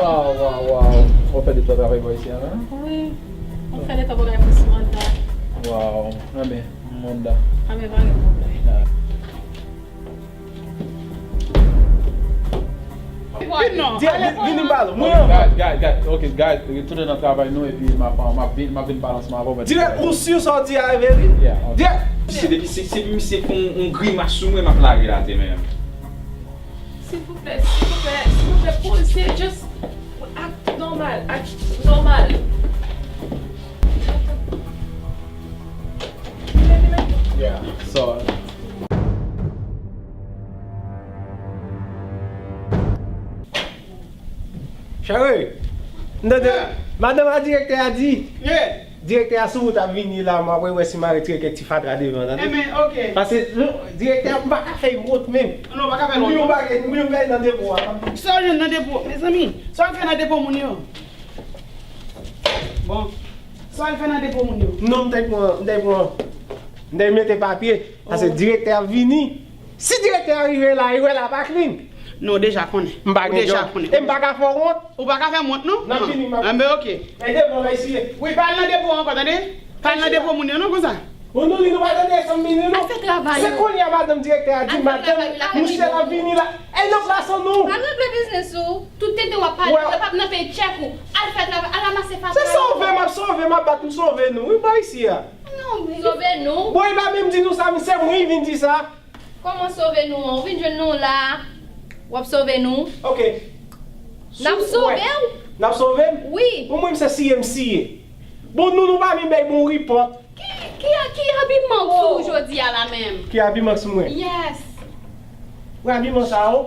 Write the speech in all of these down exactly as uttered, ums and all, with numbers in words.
Waw, waw, waw. Ou fè de twa travay bò isi a, non? Wi. Ou fè de twa bagay pou Samantha. Waw. Anben, Manda. Anben, pa gen pwoblèm. Vin non, vin, vin, vin pale. Mwen, guys, guys, guys, ok, guys, retounen nan travay nou, epi m ap, m ap vin, m ap vin pale ansanm avè w. Dirèk, ou si sa w di a e vre? Yeah, ok. Dirèk. Misye, depi se, se misye fè yon, yon grimas sou mwen, m ap lage l atè menm. Silvouplè, silvouplè, silvouplè, poze, just act normal, act normal. Yeah, so. Cheri, m tande madanm a direktè a di. Direktè a sou wout ap vini la, m ap wè si m a retire kèk ti fatra devan, tande? Enben, ok. Paske, non, direktè a, m pa ka fè l wont menm. Non, ou pa ka fè l wont, non. Yon bagay, yon bagay nan depo a. Sa w jwenn nan depo? Mezanmi, sa w al fè nan depo moun yo? Bon, sa w al fè nan depo moun yo? Non, m t al pran, m t al pran, m t al mete papye, paske direktè a ap vini. Si direktè a rive la, li wè la pa klin. Non, w deja konnen. M pa gen djòb. E m pa ka fè w wont. Ou pa ka fè m wont, non? N ap vini, m ap... Enben, ok. E devan la, isi. Wi, pa al nan depo ankò, tande? Pa al nan depo moun yo, non, konsa. Bon, nou, nou pa tande sa m vini, non? Al fè travay ou. Se kounye a madanm direktè a di, madanm, misye la vini la. E nan plas an nou. Al regle biznis ou. Tout tenten w ap pale, yo p ap nan peye tchèk ou. Al fè travay, al ranmase fatra. Se sove, m ap sove, m ap bat m sove nou. Wi, bò isi a. Non, wi. Sove nou. Bon, li pa menm di nou sa, men se mwen ki vin di sa. Kòman sove nou an? Ou vin jwenn nou la, w ap sove nou? Ok. N ap sove w? N ap sove m? Wi. Bon, mwen, m se siye m siye. Bon, nou, nou pa vin bay bon ripòt. Ki, ki, ki abiman w sou jodi a la menm? Ki abiman sou mwen? Yes. Wi, abiman sa yo.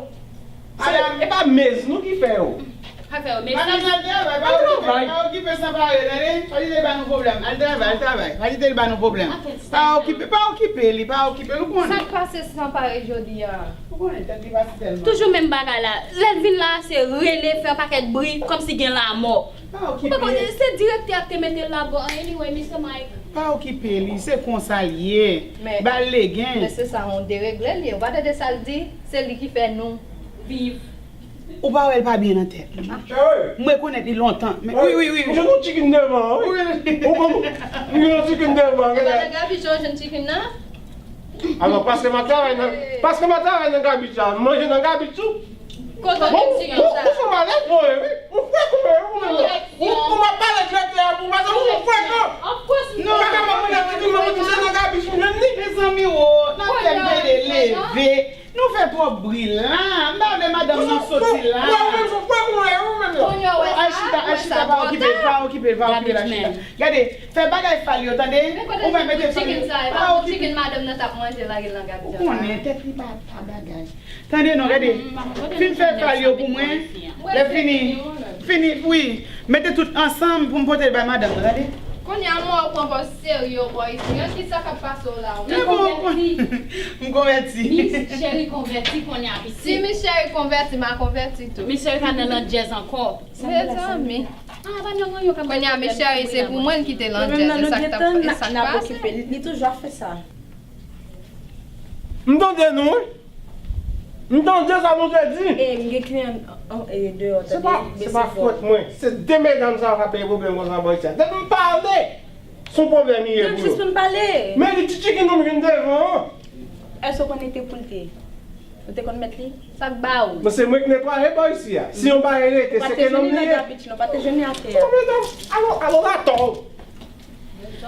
Se, e pa mez nou ki fè yo. Pa fè yo, mezi. Madanm nan al travay, pa okipe, pa okipe Sanpare, tande? Pa kite l ba nou pwoblèm. Al travay, al travay. Pa kite l ba nou pwoblèm. Pa okipe, pa okipe li, pa okipe l, ou konnen. Sa k pase Sanpare jodi a? Ou konnen tèt li pa si tèlman. Toujou menm bagay la. Lè l vin la, se rele, fè yon pakèt bri, kòmsi gen lanmò. Pa okipe. Ou pa konnen, se direktè a k te mete l la, bon, anyway, mister Mike. Pa okipe li, se konsa l ye. Ba l legen. Men se sa, yon deregle l ye. Ou pa tande sa l di? Se li ki fè nou viv. Ou pa wè l pa byen nan tèt li? Cheri! M rekonèt li lontan. Men, wi, wi, wi. M jwenn yon chicken devan, wi. Ou konn, m jwenn yon chicken devan. E pa nan gabich ou jwenn chicken nan? Alò, paske m ap travay nan, paske m ap travay nan gabich la, m manje nan gabich tou. Kote w jwenn chicken sa? Ou fè m alèz, wi. Ou frekan, wi, ou menm. Ou, ou m ap pale direktè a pou, paske ou frekan. Of course, non. Ou pa ka mande chicken nan, se nan gabich m jwenn li. Mezanmi, o, nan tèt mwen de leve. Nou fè twòp bri la. M pa vle madanm nan soti la. Ou menm, ou fè konnen, ou menm. Al chita, al chita, pa okipe l, pa okipe l, pa okipe l, al chita. Gade, fè bagay fal yo, tande? Ou pa mete fal yo. Pa okipe l. Chicken madanm nan t ap manje, lage l nan gabich la. Ou konnen, tèt li pa, pa bagay. Tande non, gade. Fin fè fal yo pou mwen. Lè fini, fini, wi. Mete tout ansanm pou m pote l bay madanm nan, tande? Kounye a, mwen, ou pran pòz serye bò isi. Yon kisa k ap pase w la? Ou konvèti? M konvèti. Miss Cheri konvèti kounye a, pitit. Si Miss Cheri konvèti, m a konvèti tou. Miss Cheri pa nan landjèz ankò. Mezanmi. Kounye a, Miss Cheri, se pou mwen l kite landjèz, e sa k t ap, e sa k pase. Li toujou ap fè sa. M tande nou, wi. M tande sa nou te di. E, m gen kliyan, e, deyò, tande, se pa fòt mwen. Se de medam sa yo k ap peye pwoblèm konsa bò isi a. Depi m pale, se yon pwoblèm li ye pou yo. Jis pou n pale. Men li ti chicken nou m jwenn devan an. Èske w konnen te pou l te? Ou te konn mèt li? Sa k ba ou? Men se mwen k netwaye bò isi a. Si yon bagay rete, se ke nonm li ye. Ou pa te jwenn li nan gabich, non, pa te jwenn li atè a. Bon, medam, alò, alò, atò.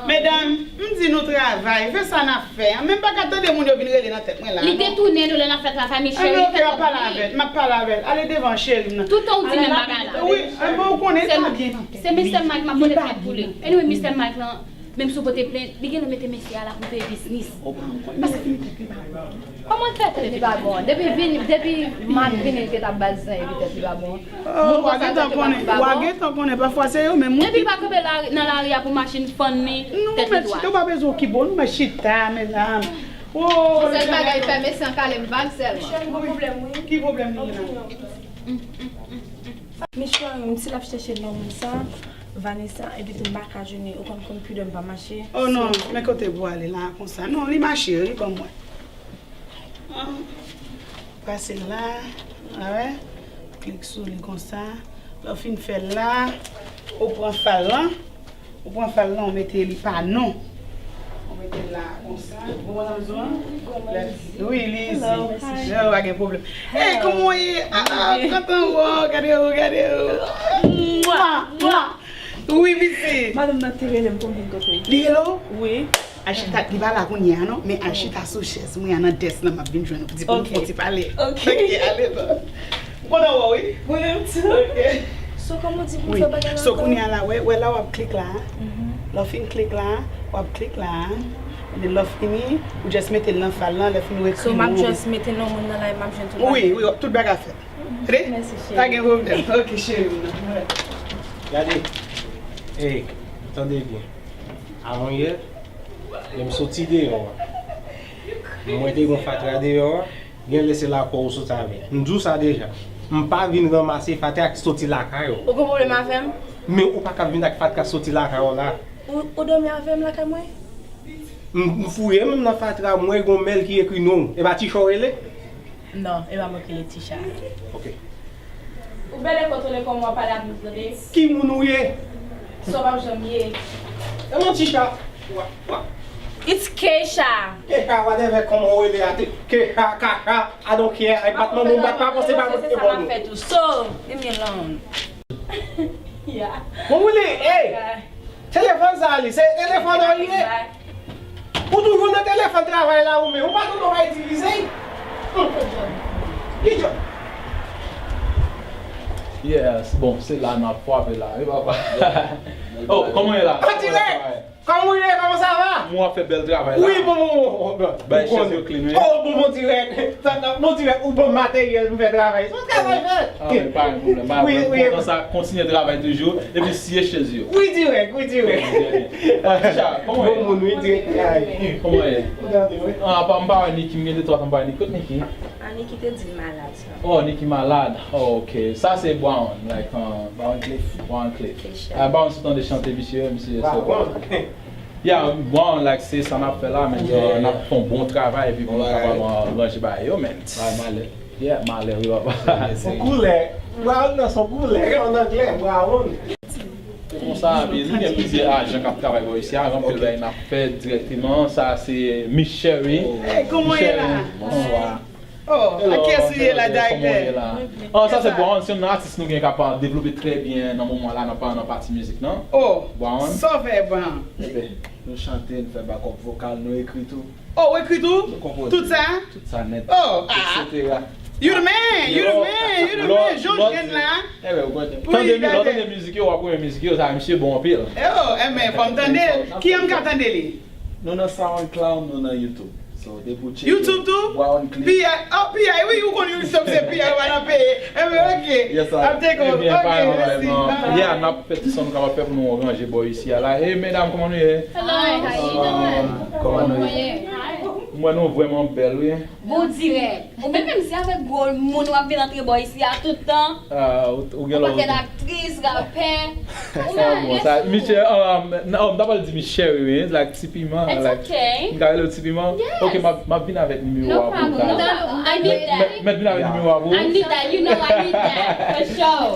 Medam, m di nou travay, fè sa n ap fè an. Men m pa ka tande moun yo vin rele nan tèt mwen la, non. Li detounen nou lè n ap fè travay, men cheri, fè twòp bri. M ap pale avè l, m ap pale avè l. Ale devan cheri m nan. Toutan ou di menm bagay la. Wi, men ou konnen li pa byen nan tèt li. Se mister Mike m ap pote plent pou li. Anyway, mister Mike lan, menm si w pote plent, li genlè mete mesye a la pou l peye biznis. Paske fini tèt li pa bon. Kòman tèt li pa bon? Depi vini, depi Mak vini, li te t ap ba l zen, epi tèt li pa bon. Moun konsa tèt yo pa konn pa bon. Ou a gentan konnen, pafwa se yo menm, wi. Depi l pa kanpe nan lari a pou machin fann li, tèt li dwat. Non, men chita, ou pa bezwen okipe w, non, men chita, medam. Oh, sèl bagay fè mesye an kale m vag sèlman. Michel, gen pwoblèm, wi. Ki pwoblèm li gen la? Michel, m ti l ap chèche nonm sa, Vanessa, epi tou m pa ka jwenn li, ou konn konn pidon m pa mache. Oh non, men kote pou ale la konsa. Non, li mache, li ban mwen. Ah, pase la, a wè, klik sou li konsa. Lè w fin fè l la, ou pran fal lan, ou pran fal lan, ou mete li pa non. Ou mete l la konsa. Bon, madanm Zouan? Wi, li isit. Hello, hi. Non, pa gen pwoblèm. Hey, kòman w ye? Ah, ah, kontan wè w, gade w, gade w. Mwa, mwa. Wi, misye. Madanm nan te rele m pou m vin kote w. Li rele w? Wi. Al chita, li pa la kounye a non, men al chita sou chèz mwen an nan dès lan, m ap vin jwenn ou. Di pou m fè yon ti pale. Ok. Ok, ale non. M kontan wè w, wi. Mwen menm tou. Ok. So, kòman w di pou m fè bagay la ankò? So, kounye a la, wè, wè la w ap klik la. Mhm. Lè w fin klik la, w ap klik la. And then lè w fini, ou just mete l nan fal lan, lè fini ou ekri non. So, m ap just mete non moun nan la, e m ap jwenn tout bagay. Wi, wi, tout bagay fèt. Tande? Mèsi, cheri. Pa gen pwoblèm. Ok, cheri m nan. Gade. Ey, tande byen. Avan yè, lè m soti deyò a, mwen te gen fatra deyò a, gen lè se lakò ou sot avè l. M di w sa deja. M pa vin ranmase fatra ki soti lakay ou. Ou gen pwoblèm avè m? Men ou pa ka vin ak fatra soti lakay ou la. Ou, ou dòmi avè m lakay mwen? M, m fouye menm nan fatra, m wè gon mèl ki ekri non. E pa Ticha w rele? Non, e pa mwen ki rele Ticha. Ok. Ou bèlè kontwole kòman w ap pale ak moun, tande? Ki moun ou ye? Sa w p ap janm ye. E mwen Ticha. Wa, wa. It's Keisha. Keisha, whatever, kòman w rele a, te, Keisha, Kacha, I don't care. Ay, bat manman, bat papa, se pa mwen ki te fè nou. So, leave me alone. Yeah. Bon, Willy, hey! Telefòn sa li, se telefòn an li ye. Ou toujou nan telefòn travay la ou menm, ou pa konn ou pa itilize l. Ki djòb? Yes, bon, se la n ap frape la, wi papa. Oh, kòman w ye la? An dirèk! Kòman w ye? Kòman sa va? Mwen ap fè bèl travay la. Wi, bon, bon, bon, bon. Bay chèz yo clean, wi. Oh, bon, bon dirèk. Sa, sa, bon dirèk, ou ban m materyèl pou fè travay. Se yon travay fèt. Ah, men pa gen pwoblèm, pa gen pwoblèm. Wi, wi. Kontan sa, kontinye travay toujou. Epi siye chèz yo. Wi, dirèk, wi, dirèk. Byen, byen. Ticha, kòman w ye? Bon moun, wi, dirèk. Kòman w ye? Ou tande, wi. Ah, apa m pa wè Niki, m gen de twa tan m pa wè Niki. Kot Niki? Ah, Niki te di l malad, sa. Oh, Niki malad. Oh, ok. Sa se Brown, like, uh, Brown Cliff. Brown Cliff. Keisha. Ah, Brown, si w tande chante misye, misye se Brown. Yeah, bon, like, se sa n ap fè la, men, yeah, n ap fè yon bon travay, epi pou nou kapab, uh, ranje bagay yo, men. Bagay malè. Yeah, malè, wi, papa. Son koulè. Brown nan son koulè, an anglè, brown. Konsa, li gen plizyè ajan k ap travay bò isi a, anpil bagay n ap fè dirèkteman. Sa se Miss Sherry. Hey, kòman w ye la? Bonswa. Oh, ak kiyès ou ye la, dayèktè? Oh, sa se Brown, se yon atis nou gen k ap devlope trè byen nan moman la, nan pa-, nan pati mizik lan. Oh, Brown. Sa w fè, Brown? Enben, nou chante, nou fè bakòp vokal, nou ekri tou. Oh, ou ekri tou? Nou konpoze. Tout sa? Tout sa nèt. Oh, ah. Etsetera. You the man, you the man, you the man. Jan w jwenn la. Enben, ou konnen. Tande mi-, lè w tande mizik yo, w ap renmen mizik yo, sa misye bon anpil. Oh, enben, fò m tande. Kijan m ka tande li? Nou nan SoundCloud, nou nan YouTube. So, depi w tcheke YouTube tou? Brown Cliff. P I, oh, P I, wi, ou konn YouTube se P I, ou pa nan peye. Enben, ok. Yes, sir. Ap take off. Ok, mèsi. Yeah, n ap fè tout sa nou kapab fè pou nou ranje bò isi a la. Hey, medam, kòman nou ye? Hello, how you doing? Kòman nou ye? Mwen, nou vrèman bèl, wi. Bon dirèk. Ou menm, menm si avèk gwo moun w ap vin antre bò isi a tout tan. Ah, ou, ou gen lòt. Yon pakèt aktris, rapè. Ou menm, sa, misye, um, non, m ta pral di Miss Sherry, wi, like, Ti Piman, like, m ka rele w Ti Piman? Yes. Ok, m ap, m ap vin avèk nimewo a pou ou. No problem. I need that. Mèt, mèt vin avèk nimewo a pou ou. I need that. You know I need that, for sure.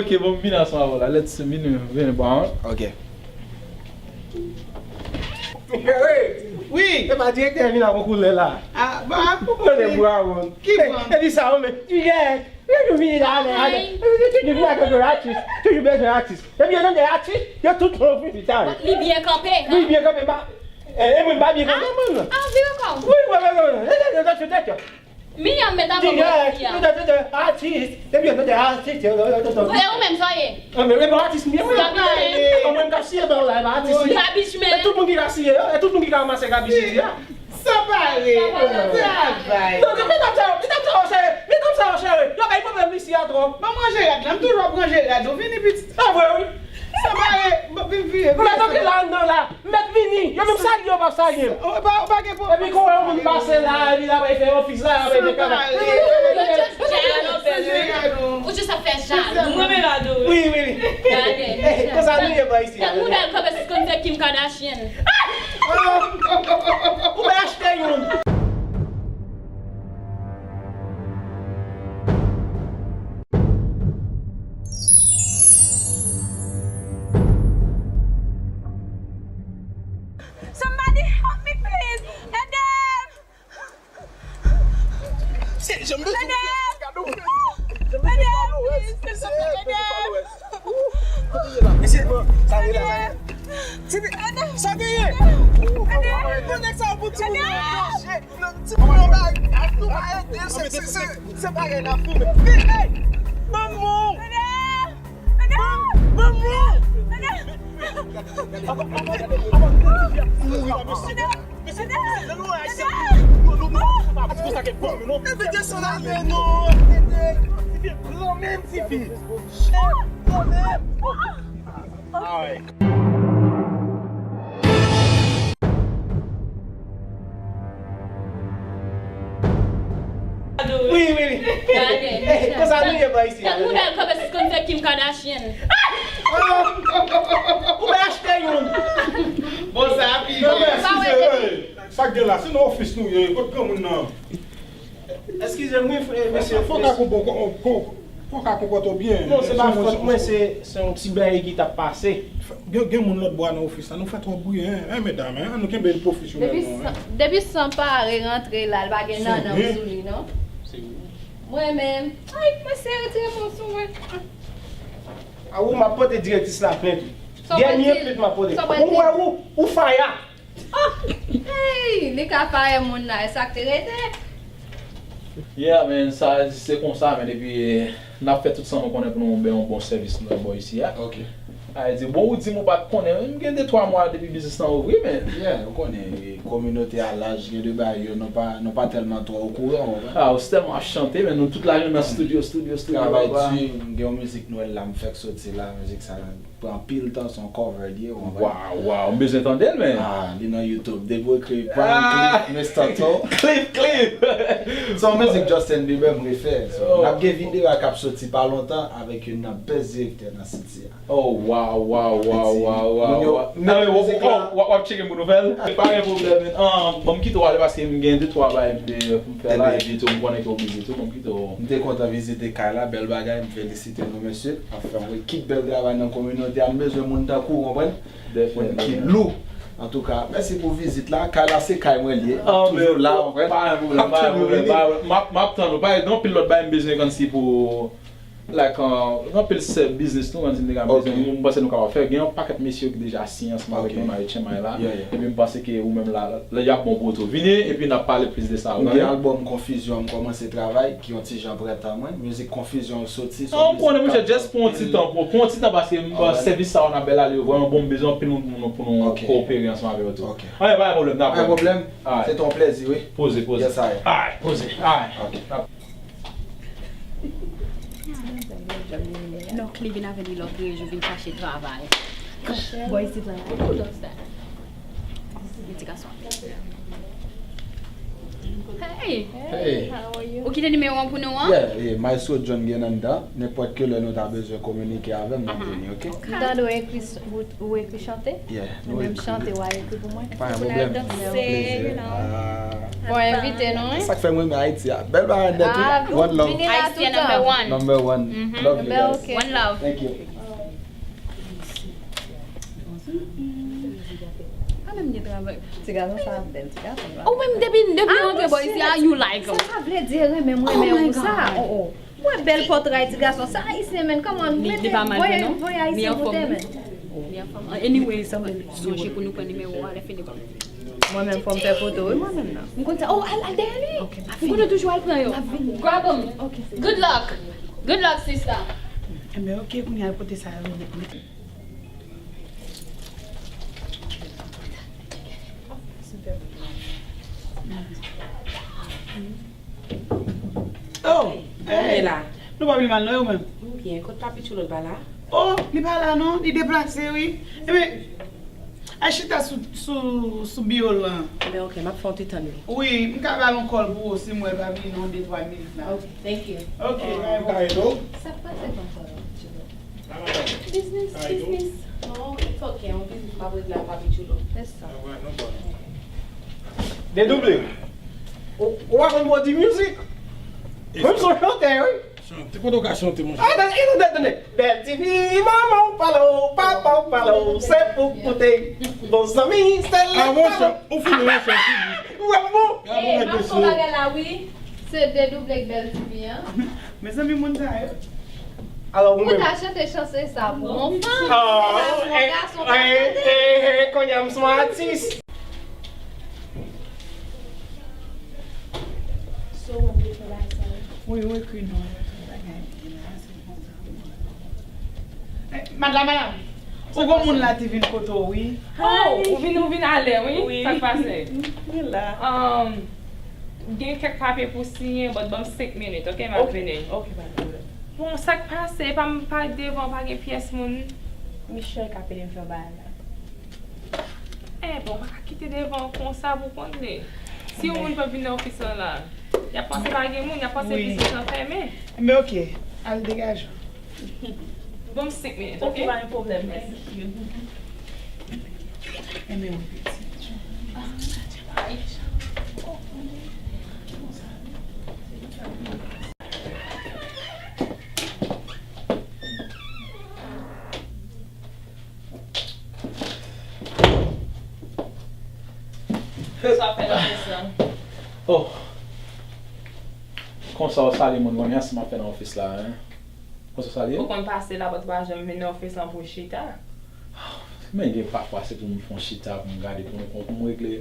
Ok, bon, m vin ansanm avè w la. Let's, vin, vin, bon. Ok. Wi. E pa direktè vin avè koulè la. Ah, bon. Ou konnen Brown. Ki Brown? Epi sa, ou menm. Direktè. Toujou vini la, ale, ale. Toujou vini avèk yon atis. Toujou bezwen atis. Depi yo tande atis, yo tout pran vizit, ale. Li byen kanpe, hein? Li byen kanpe, ba. E, e mwen pa byen kanpe, mwen. Ah, vire kò w. Wi, wi, wi, wi. Tèt yo, tèt yo, tèt yo. Miriam met avan mwen, Miriam. Tèt yo, tèt yo, atis. Depi yo tande atis, yo, yo, yo, yo. E ou menm, sa w ye? Mwen, mwen pa atis, mwen, mwen. Sa pa ye. Mwen, mwen ka siye ba w la, e pa atis. Gabiche, men. E tout moun ki ka siye yo, e tout moun ki ka ranmase gabiche isi a. Sanpare, travay. Non, non, medam sa yo, medam sa yo, cheri, medam sa yo, cheri, yo bay pwoblèm isi a twòp. Ban m ranje rad la, m toujou ap ranje rad, ou vini pitit. A vre, wi. Sanpare, vin vire. Mèt antre la anndan la, mèt vini, yo menm salye yo p ap salye m. Ou pa, ou pa gen pwoblèm. Epi kon wè yon moun pase la, epi l ap fè yon fis la, l ap fè travay. Sanpare. Ou just jalou, bèl, wi. Ou just ap fè jalou. Mwen renmen jalou, wi. Wi, wi, wi. Gade. Konsa nou ye bò isi a. Tèt ou bèl, konsa se konn fè Kim Kardashian. Ou bay achte youn. Tifi, sa genyen? Ou pran nèg sa pou timoun nan. Timoun nan bay, nou bay, se, se, se, se bagay n ap filme. Hey! Manman! Manman! Mesye, mesye, jan nou wè ayisyen nou, nou, nou, nou pa konsa ke fòm, non. Tifi desann ale, non. Tifi, gran menm, tifi. Gran menm. Alright. Wi, wi, wi. Gade, eh, konsa nou ye pa isi. Tèt modèl kanpe sou konn fè Kim Kardashian. Ou bay achte youn. Bon, sa pi. Non, men, eskize, hey, sa k gen la? Se nan ofis nou ye, kot granmoun nan? Eskize m, wi, frè, mesye. Fò w ka konprann, fò w ka konpòte w byen. Non, se pa fòt mwen, se, se yon ti bagay ki t ap pase. Gen, gen moun lòt bò a nan ofis la, nou fè twòp bri, en, en, medam, en, ann nou kenbe l pwofesyonèlman, en. Depi san pare rantre la, l pa gen nannan sou li, non. Mwen menm, ay, mwen se retire fon sou mwen. A ou, m ap pote direktris la plent, wi. Dènye plent m ap pote. Ou wè ou, ou faya. Oh! Hey! Li ka fè moun la, e sa k te rete? Yeah, man, sa, se konsa, man, epi n ap fè tout sa nou konnen pou nou bay yon bon sèvis nan bò isi a. Ok. A di, bon, ou di m ou pa t konnen, men m gen de twa mwa depi biznis lan ouvri, man. Yeah, ou konnen, e, kominote a laj, gen de bagay yo, nou pa, nou pa tèlman twò okouran, ou konprann? Ah, ou tèlman ap chante, men nou tout lajounen nan studio, studio, studio. Travay di, m gen yon mizik Nwèl la, m fèk soti la, mizik sa, pran anpil tan, se yon cover li ye, ou konprann? Waw, waw, m bezwen tande l, men. Ah, li nan YouTube. Depi w ekri Prank Clip, Mister To. Clip, Clip! Se yon mizik Justin Bieber m refè. So, n ap gen videyo a k ap soti pa lontan avèk youn nan best direktè nan city a. Oh, waw, waw, waw, waw, waw, waw. Nan, men w ap tcheke m pou nouvèl? Pa gen pwoblèm, men. Ah, bon, m kite w ale paske m gen de twa bagay m te, pou m fè la, epi tou, m konnen ke w bizi tou, bon, m kite w. M te kontan vizite kay la, bèl bagay, m felisite nou, mesye. N ap fè yon ekip bèl travay nan kominote a. M bezwen moun tankou w, konprann? Moun ki lou. Antouka, mèsi pou vizit la. Kay la, se kay mwen li ye. Toujou la, konprann? Pa gen pwoblèm, pa gen pwoblèm, pa gen pwoblèm. M ap, m ap tann ou. Pa gen anpil lòt bagay m bezwen konn si pou, like, uh, gen anpil sèvis biznis nou, konn si m te ka bezwen. M panse nou kapab fè. Gen yon pakèt mesye ki deja siyen ansanm avèk nou nan H M I la. Epi m panse ke ou menm la, la, y ap bon pou ou tou. Vini, epi n ap pale plis de sa, ou tande? M gen albòm Konfizyon, m kòmanse travay, ki yon ti jan prè tan mwen. Mizik Konfizyon soti, se yon mizik k ap anpil. Ou konnen, monchè, just pran yon ti tan, pran, pran yon ti tan, paske m, sèvis sa yo n ap bay la, li vrèman bon, m bezwen anpil moun pou nou, pou nou kowopere ansanm avè yo tou. Ok. Anyen, pa gen pwoblèm, n ap wè. Pa gen pwoblèm. Alright. Se te yon plèzi, wi. Poze, poze. Yes, I. Alright, poze. Alright. Ok. Donk, li vin avè li lòt rejou, vin chache travay. Bò isit la, wi. Who does that? Yon ti gason. Hey! Hey! Ou kite nimewo an pou nou an? Yeah, yeah, Maestro John gen anndan. Nenpòt ki lè nou ta bezwen kominike avè m, n ap vini, ok? M tande w ekri, ou, ou ekri chante? Yeah, nou ekri. Menm chante w a ekri pou mwen. Pa gen pwoblèm. Plezi. Ah. Bon, envite nou, wi. Sa k fè m renmen Ayiti a. Bèl bagay nèt, wi. Ah, one love. Vini la tout tan. Number one. Love you guys. Ok. One love. Thank you. Pa menm gen travay. Ti gason sa bèl, ti gason sa. Ou menm depi, depi w antre bò isi a, you like him. Sa pa vle di renmen m renmen ou sa. Oh, oh. Ou wè bèl pòtray ti gason sa, ayisyen, men, come on, mete, voye, voye ayisyen pote, men. Li anfòm. Anyway, sonje pou nou pran nimewo a, lè fini. Mwen menm, fò m fè foto, wi, mwen menm nan. M konn sa, oh, al, al dèyè li. Ok, m ap vini. M konn toujou al pran yo. M ap vini. Grab him. Ok. Good luck. Good luck, sista. Enben, ok, kounye a, al pote sa yo, mete. Oh, hey. Nou pa vin mal non, yo menm. M byen, kot Papi Tchoulot pa la? Oh, li pa la non, li deplase, wi. Enben, al chita sou, sou, sou biwo l lan. Enben, ok, m ap fè yon ti tann li. Wi, m ka ba l yon kòl pou ou si m wè l pa vini nan de twa minit la. Ok, thank you. Ok, bye, bye. Sa k pase konsa? Business, business. Non, it's ok, yon biznis m ap regle ak Papi Tchoulot. Se sa. Dedouble. Ou, ou pa konn body music? Mwen m se yon chantè, wi. Chante, kote w ka chante, monchè? Ah, tande, tande, tande. Bèl tifi, manman w pale w, papa w pale w, se pou koute. Bon zanmi, se lè. Ah, monchè, ou fini, monchè, fini. Ou wè m bon? Ey, m ap fè yon bagay la, wi. Se Dedouble ak Bèl tifi, an. Mezanmi, moun sa yo. Alò, ou Ou menm. ta chante chanson sa pou yon fanm. Ah, Pou yon eh, gason pa eh, chante. eh, eh, kounye a m se yon atis. So, w ap vle fè bagay sa yo? Wi, ou ekri non, yo tout bagay byen la, se konsa. Eh, madam, madam, ou gon moun la te vin kote w, wi. Oh, ou vin, ou vin alè, wi. Wi. Sa k pase? Mwen la. Um, gen kèk papye pou siyen, but ban m senk minit, ok? M ap vini. Ok, pa de pwoblèm. Bon, sa k pase? Pa m pa devan, pa gen pyès moun. Michel k ap ede m fè bagay la. Eh, bon, pa ka kite devan konsa pou konn li. Si yon moun pa vin nan ofis lan la, y ap panse pa gen moun, y ap panse Wi. Biznis lan fèmen. Men ok, al degaje w. Ban m senk minit, Ok, ok? Pa gen pwoblèm, mèsi. Enben wi, pitit. Sa w ap fè nan ofis lan? Oh. Konsa w salye moun, konnen sa m ap fè nan ofis la, en? Konsa w salye? Ou konn pase la, but ou pa janm vin nan ofis lan pou chita. Men gen pafwa se pou m fè yon chita, pou m gade, pou m, pou m regle,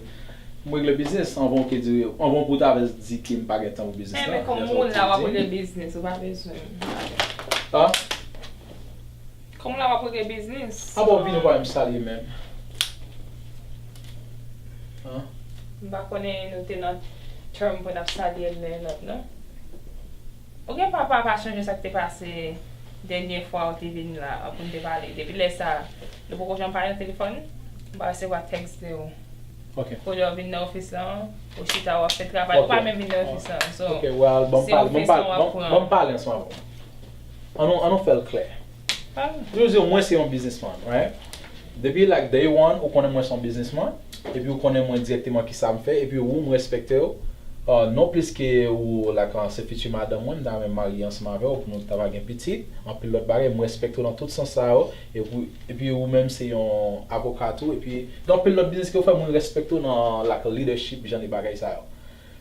pou m regle biznis, anvan w te di, anvan pou w ta di ke m pa gen tan pou biznis Eh, lan. men kòm ou la, w ap regle biznis, ou pa bezwen. Ha? Kòm ou la, w ap regle biznis. A bon, vini wè m salye menm. An? M pa konnen nou te nan term pou n ap salye l len lòt, non? Ou gen papa pa chanje sa k te pase dènye fwa ou te vin la, pou n te pale. Depi lè sa, nou poko janm pale nan telefòn. M pa resevwa tèks de ou. Ok. Kote w vin nan ofis lan, ou chita w ap fè travay, ou pa menm vin nan ofis lan. So, Ok, well, ban m se pale, ban m ofis pale, lan w ap ban pran. ban m pale ansanm avè w. An nou, an nou fè l klè. Pale. Yo di w, mwen se yon biznisman, right? Depi like day one, ou konnen mwen se yon biznisman, epi ou konnen mwen dirèkteman ki sa m fè, epi ou, m respekte w. Uh, non plis ke ou like, uh, se fiti madanm mwen, m ta renmen marye ansanm avè w, pou nou ta va gen pitit, anpil lòt bagay, m respekte w nan tout sans sa yo, epi, epi ou menm se yon avoka tou, epi gen anpil lòt biznis ke w fè, mwen respekte w nan like, leadership, jan de bagay sa yo.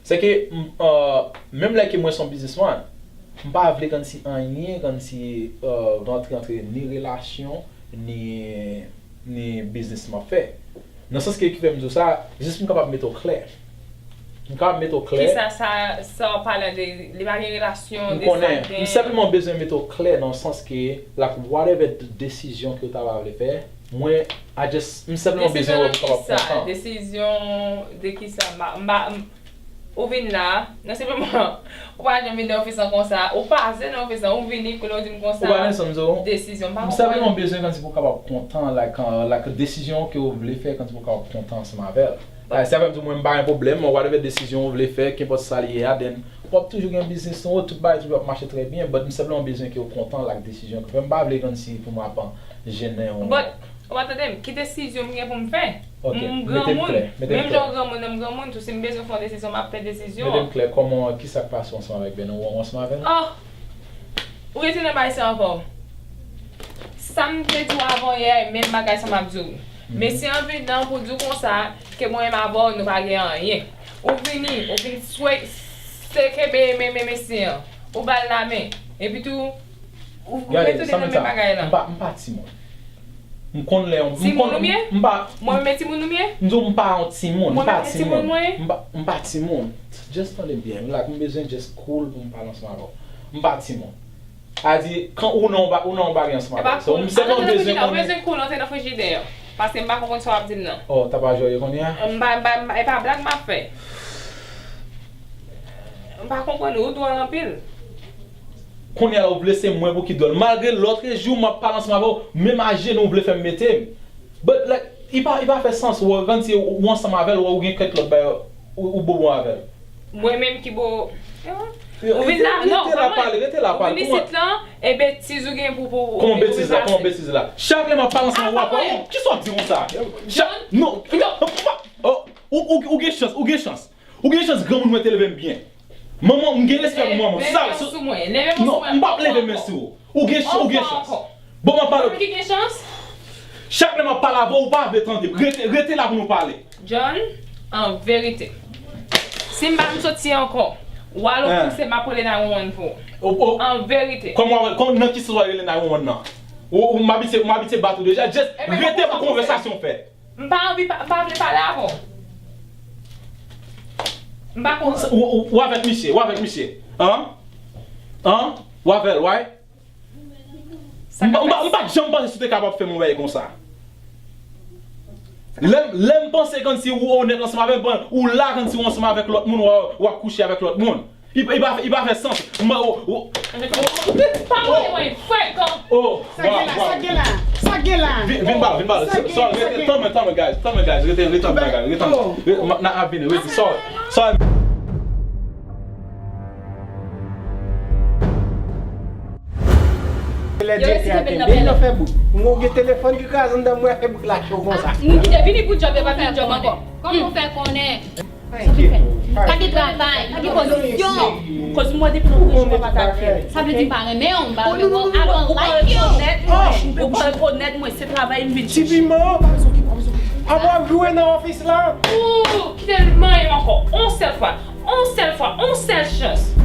Se ke, m, uh, menm lè ke mwen se yon biznisman, m pa vle kòmsi anyen, kòmsi, uh, rantre antre ni relasyon, ni, ni biznis m ap fè. Nan sans ke ki fè m di w sa, jis pou m kapab mete w klè. M kapab mete w klè. Kisa sa, sa w pale de, li pa gen relasyon M de sa konnen. gen. M senpleman bezwen mete w klè nan sans ke, like, whatever d- desizyon ke w ta va vle fè, mwen, I just, m senpleman bezwen wè m kapab kontan. Desizyon de kisa? M pa, m pa, m- ou vin la, non, senpleman, ou pa janm vin nan ofis lan konsa, ou pase nan ofis lan, ou vini, kounye a ou di m konsa, Ou pa renmen sa m di w? Desizyon, m pa M senpleman konprann. Bezwen kòmsi pou w kapab kontan, like, uh, like, desizyon ke w vle fè, kòmsi pou w kapab kontan ansanm avè l. Like, sa fè m di w, mwen, m pa gen pwoblèm, whatever desizyon w vle fè, kenpòt sa l ye a, then, w ap toujou gen biznis nou, tout bagay toujou ap mache trè byen, but m senpleman bezwen ke w kontan, like, desizyon ke w fè. M pa vle kòmsi pou m ap jennen w. But, ou pa tande m, ki desizyon m gen pou m fè? Ok, M mete m granmoun. klè, mete m Menm klè. Jan w granmoun, m granmoun tou, si m bezwen fè yon desizyon, m ap fè desizyon. Mete m klè, kòman, kisa k pase ansanm avèk Beno, ou ansanm avè l? Oh! Ou retounen bay sa ankò. Sa m te di w avan yè, menm bagay sa m ap di w. Mesye an vin nan pou di w konsa, ke mwen menm avè w, nou pa gen anyen. Ou vini, ou vin swe, se kenbe men, men mesye an. Ou ba l lamen. Epi tou, ou, ou Gade, retounen sa nan m menm bagay M lan. pa, m pa timoun. M konn lè yon. Timoun ou ye? M pa. Mwen menm timoun ou ye? M di w m pa yon timoun. M Mwen pa menm se timoun timoun. mwen ye? M pa, m pa timoun. Just tande m byen. Like, m bezwen just cool pou m pale ansanm avè w. M pa timoun. A di, kan ou nan yon ba- ou nan yon bagay ansanm E pa avè l. So, cool. m sèlman Antre nan bezwen frijidè, ou konnen. Bezwen cool, antre nan frijidè. Paske m pa konprann sa w ap di m nan. Oh, ta pa jwe konnen a? M pa, m pa, m pa, e pa blag m ap fè. M pa konprann ou, ou dwòl anpil. Kounye a la, ou vle se mwen pou ki dwòl. Malgre lòtrejou, m ap pale ansanm avè w, menm ajenou, ou vle fè m mete m. But, like, li pa, li pa fè sans, ou rann si ou, ou ansanm avè l, ou, ou gen kèk lòt bagay, ou, ou bobo avè l. Mwen menm ki bo. Yo, Ou vin la, non, rete la pa pale, mwen. Rete la Ou pale. vin isit lan, e betiz ou gen pou, pou, Kòman pou betiz la? Kòman betiz la? Chak lè m ap pale ansanm avè w, Ah, pa mwen. Kisa w ap di konsa? Chak, non, John. Oh, ou, ou, ou gen chans, ou gen chans. Ou gen chans, granmoun mwen te leve m byen. Manman, m gen respè pou manman. Leve Sa, men sa, sou mwen. Leve men sou non, mwen. M p ap leve men sou ou. Ou gen, ou gen Ankò, chans. Ankò. Bon, m ap pale. Ou ki gen chans? Chak lè m ap pale avè w, ou pa vle tande. Rete, rete la pou nou pale. John, an verite, si m pa m soti ankò, W al ofisyèl, m ap rele nine one one pou ou. An verite. Kòman w ap, kòman, nan ki sans w ap rele nine one one nan? Ou, ou, m abitye, m abitye bat ou deja. Just rete pou konvèsasyon fèt. M pa anvi, pa- m pa vle pale avè w. M pa konn. Ou, ou, ou avèk misye, ou avèk misye. An? An? Ou avè l, right? M pa- m pa- m pa t janm panse si w te kapab fè m yon bagay konsa. Lè, lè m panse kòmsi ou onèt ansanm avè m, ou la kòmsi ou ansanm avèk lòt moun, w ap, w ap kouche avèk lòt moun. Li, li pa, li pa fè sans. M, o, o. Pa mwen, mwen, frekan. Oh, sa gen la, sa gen la, sa gen la. Vin, vin ba, vin ba. Sorry, rete, tanmen, tanmen, guys, tanmen, guys, rete, rete, guys, rete. N ap vini, rete, sorry, sorry. Lè direktè a kenbe nan fè bouk. Mwen gen telefòn ki kraze anndan mwen fè bouk la cho konsa. Moun ki te vini pou djòb, yo pa vin djòb ankò. Kòman w fè konnen? Pa gen travay, pa gen pozisyon. Koz mwen depi lòt jou mwen pa ta fè. Sa vle di m pa renmen w, m pa renmen w, I don't like you. Ou pa rekonèt mwen, se travay m vin chèche. Ti piman. Ap ap jwe nan ofis la. Ou kite l manyen m ankò. On sèl fwa, on sèl fwa, on sèl chans.